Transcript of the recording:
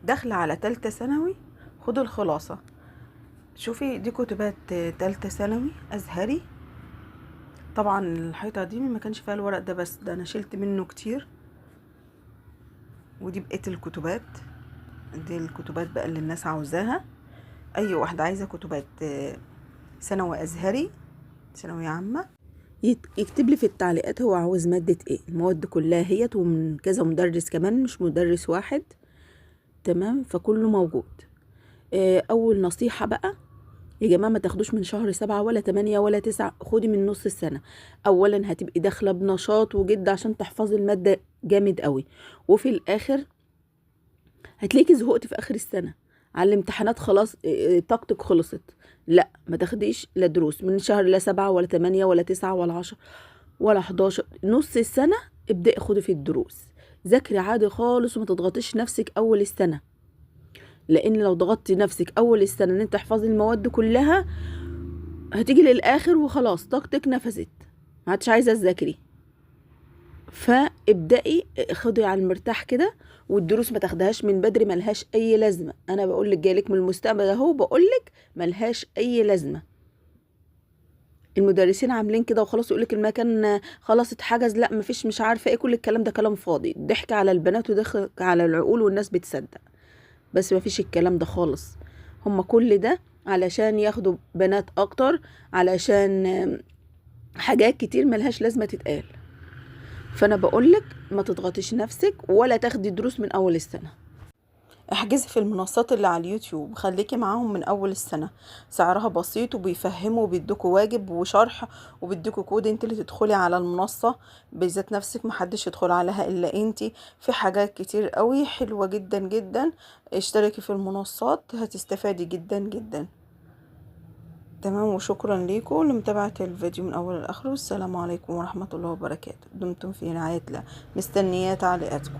داخله على تالتة ثانوي، خد الخلاصة. شوفي دي كتبات تالتة ثانوي ازهري. طبعا الحيطة دي ما كانش فيها الورق ده، بس ده انا شلت منه كتير. ودي بقية الكتبات، دي الكتبات بقى اللي الناس عاوزاها. اي واحدة عايزه كتبات ثانوي ازهري، ثانوية عامة، يكتب لي في التعليقات هو عاوز مادة ايه. المواد كلها هيت، ومن كذا مدرس كمان، مش مدرس واحد، تمام؟ فكله موجود. اول نصيحة بقى يا جماعة، ما تاخدوش من شهر 7 ولا 8 ولا 9، خدي من نص السنة. اولا هتبقي داخلة بنشاط وجد عشان تحفظي المادة جامد قوي، وفي الاخر هتلاقيكي زهقتي في اخر السنة على الامتحانات، خلاص، طاقتك خلصت. لا، ما تاخديش لا دروس من شهر لا 7 ولا 8 ولا 9 ولا 10 ولا 11، نص السنة ابدأي خدي في الدروس، ذاكري عادي خالص وما تضغطيش نفسك أول السنة، لأن لو ضغطتي نفسك أول السنة إن أنت تحفظي المواد كلها هتيجي للآخر وخلاص طاقتك نفذت، ما عادش عايزة تذاكري. فابدأي خدي على المرتاح كده، والدروس ما تاخدهاش من بدري، ملهاش أي لازمة. أنا بقولك جايلك من المستقبل أهو، بقولك ملهاش أي لازمة. المدرسين عاملين كده وخلاص، يقولك المكان خلاص اتحجز، لا مفيش، مش عارفة ايه، كل الكلام ده كلام فاضي، ضحك على البنات وضحك على العقول، والناس بتصدق، بس مفيش الكلام ده خالص. هم كل ده علشان ياخدوا بنات اكتر، علشان حاجات كتير ملهاش لازمة تتقال. فانا بقولك ما تضغطيش نفسك ولا تاخدي دروس من اول السنة. احجزي في المنصات اللي على اليوتيوب، خليكي معاهم من اول السنة، سعرها بسيط وبيفهموا وبيدوكوا واجب وشرح وبيدوكوا كود انت اللي تدخلي على المنصة بذات نفسك، محدش يدخل عليها الا انت. في حاجات كتير قوي حلوة جدا جدا، اشتركي في المنصات هتستفادي جدا جدا. تمام، وشكرا ليكم لمتابعة الفيديو من اول لاخره، والسلام عليكم ورحمة الله وبركاته. دمتم في رعاية الله، مستنية تعليقاتكم.